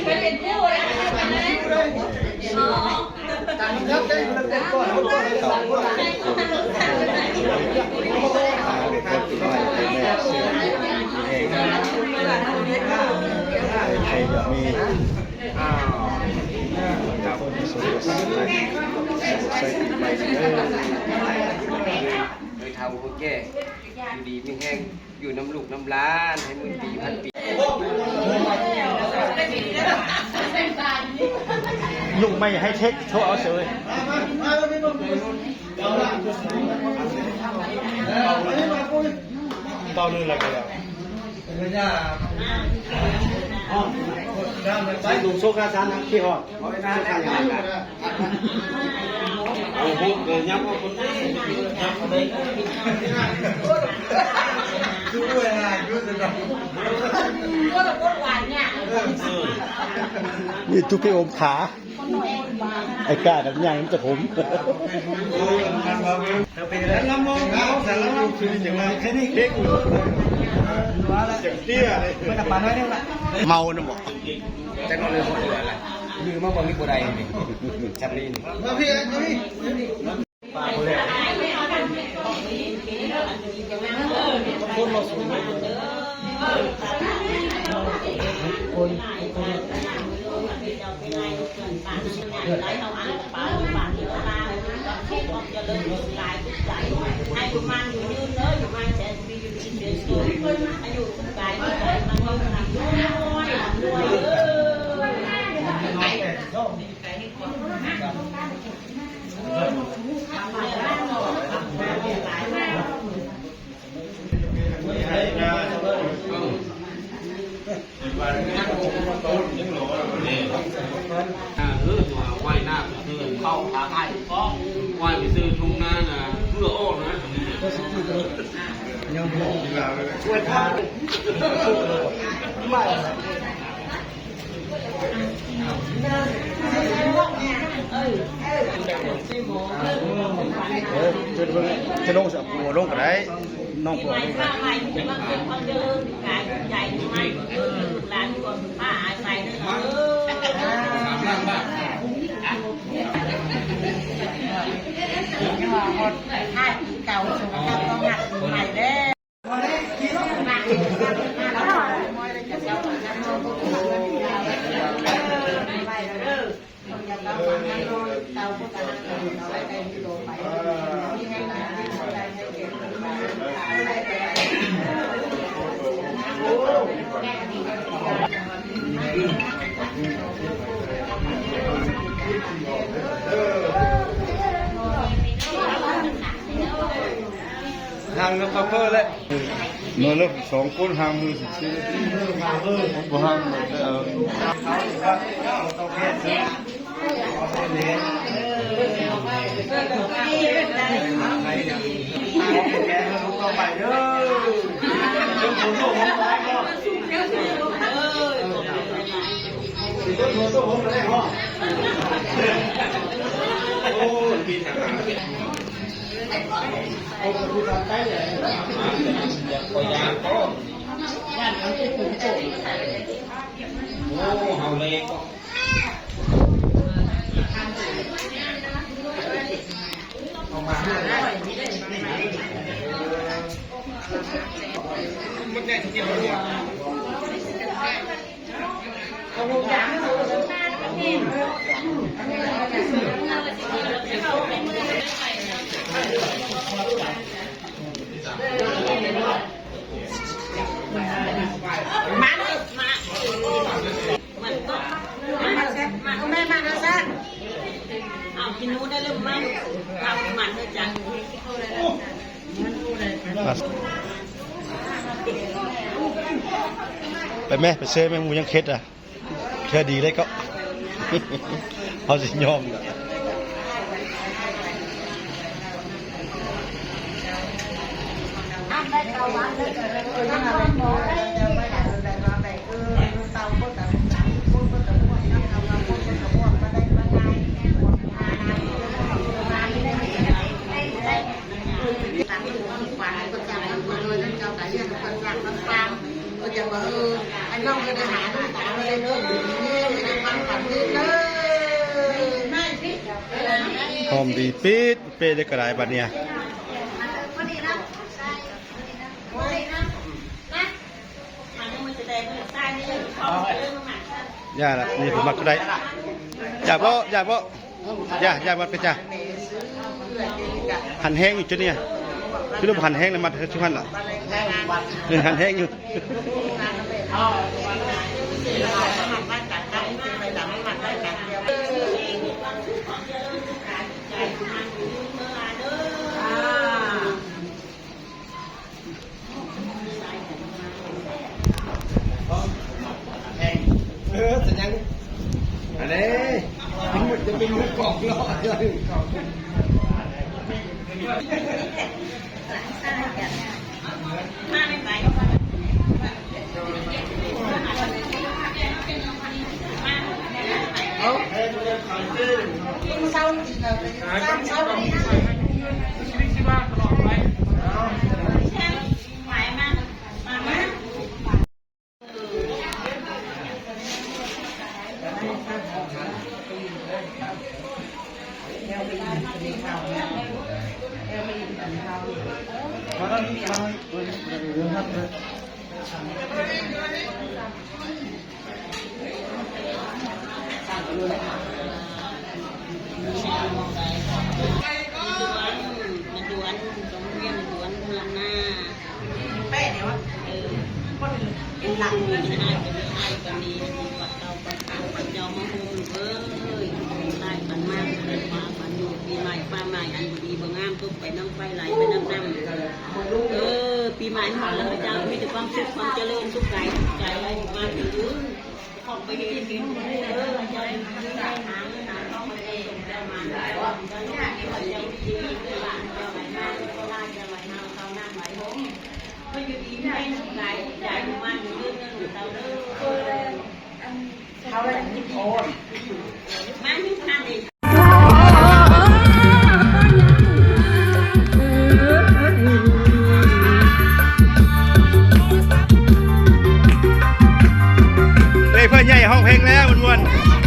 ໂດຍເຖົ້າຄົນແກ່ ຢູ່ດີມີແຮງ ຢູ່ນຳລູກນຳຫຼານ ໃຫ້ໝື່ນປີພັນປີ. ລຸກໃໝ່ໄຮເທັກ ໂທເອົາເສີຍ. ເປົາໜຶ່ງແລ້ວກໍແລ້ວ. ໄປດູໂຊກາຊານທີ່ຮອດ. ໂອ້ໂຫ ເກີດຍັບເອົາຄົນ ຍັບເອົາໄດ້ ມີທຸກໄປອົມຂາ ໄອ້ກ້າກັບຍ່າງມັນຈະຂົມ. ເມົານຳບໍ່? ຈັກໜ້ອຍເລີຍບໍ່ເຫຼືອລະ ລືມມາບໍ່ມີຜູ້ໃດນີ້ ຈຳນີ້ນີ້ ມາພີ່ ມາພີ່. ເອີ ວ່າຍນ້ຳໄປຊື້ເຂົ້າ ຂາໄກ່ ວ່າຍໄປຊື້ທຸງນານະ ເພື່ອອອກນະ. ເອີ ຈະລົງ ຊິເອົາຜົວລົງກໍໄດ້ ນ້ອງຜົວລົງກໍໄດ້. ຫ່າງກັບຄອບຄົວແຫຼະ ເມື່ອເລີກສອງຄົນຫ່າງມືສິບສີ່ນາທີ ບໍ່ຫ່າງແລ້ວ. ໄປແມ້ ໄປເຊີແມ້ ໝູ່ຍັງເຄັດອ່ະ. ເທື່ອດີເລີຍກໍ ເຮົາຊິຍອມ. ເພິ່ນຈັ່ງວ່າ ເອີ ໃຫ້ນ້ອງເພິ່ນໄດ້ຫ ຫອມດີປີດເປ້ເດ້ກະໄດ້ບັດເນີ້ຍ. ຢ່າລະ ນີ້ເພິ່ນມັກໄດ້. ຢາກບໍ່? ຢາກບໍ່? ຢ່າ ຢ່າມັດກະຈ້າ. ຫັນແຮງຢູ່ຈຸດນີ້ ຄືລະຫັນແຮງລະມັດຄືຫັ້ນລະ. ເອີ ຫັນແຮງຢູ່. ເອີ ສັນຍານ ອັນນີ້ ຈະເປັນມືກອງເນາະ. ປີໃໝ່ມາແລ້ວເຈົ້າ ມີແຕ່ຄວາມສຸກຄວາມຈະເລີນ ສຸກກາຍສຸກໃຈ ໃຫ້ມີຄວາມຈະເລີນ ຂອງໄປເຮັດເປັນເດີ ເຈົ້າຢູ່ດີມີແຮງ ຫາເງິນຫາທອງໃຫ້ເຈົ້າສົມເຈົ້າໝານ ເຈົ້າຢູ່ດີມີເງິນລ້ານ ເຈົ້າໃຫ້ມາເງິນລ້ານ ເຈົ້າໃຫ້ເຮົາເຂົ້ານ້ຳໄຫຼຫົງ ເພິ່ນຢູ່ດີມີແຮງ ກາຍໃຈ ໝັ້ນຍືນເງິນເຈົ້າເດີ. ເຂົາແຫຼະ ໂອ້ຍ ມາຢູ່ທາງນີ້ ເອີຍ ເພື່ອນໃຫຍ່ຮ້ອງເພງແລ້ວ ມ່ວນໆ.